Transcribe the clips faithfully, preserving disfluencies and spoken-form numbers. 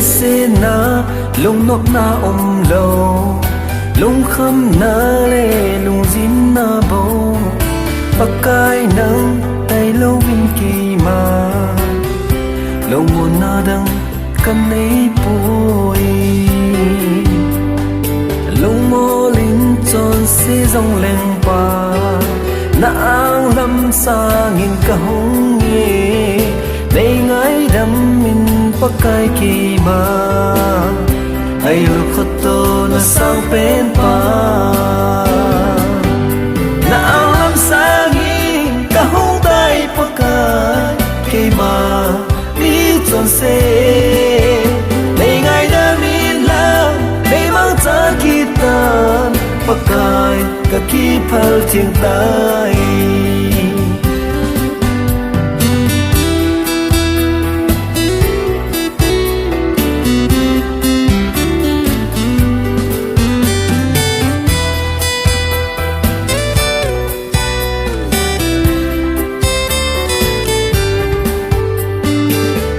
Sena, lungnopna umlou, lungkhamna le lungjinna bou, Pakai nang tailou in keima lungmonna dang kaneipoi. Lungmol in chonse jongleng Pa, na anglam sangin kahung e, nei ngaidam in Pakai keima, ahilouleh khattou na sangpen Pa. Na anglam sangin kahung tai Pakai keima, mi chonse, nei ngaidam inlang, nei mangcha kit tan, Pakai kakiphal theng tai.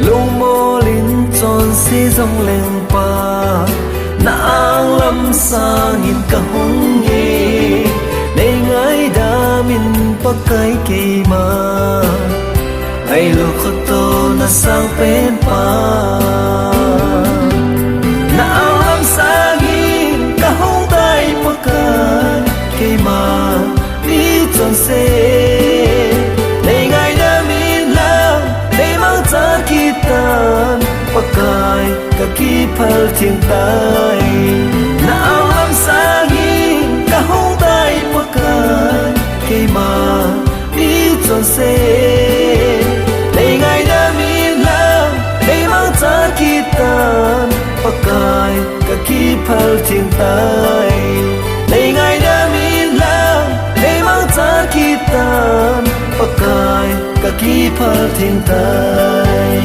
Lungmol in chonse jongleng Pa, na anglam sangin kahung e, nei ngaidam in Pakai keima, ahilouleh khattou na sangpen Pa. Na anglam sangin kahung tai Pakai keima, mi chonse, nei ngaidam inlang, nei mangcha kit tan, Pakai kakiphal theng tai. Na anglam sangin kahung tai Pakai keima, mi chonse, nei ngaidam inlang, nei mangcha kit tan, Pakai kakiphal theng tai. Nei ngaidam inlang, nei mangcha kit tan, Pakai kakiphal theng tai.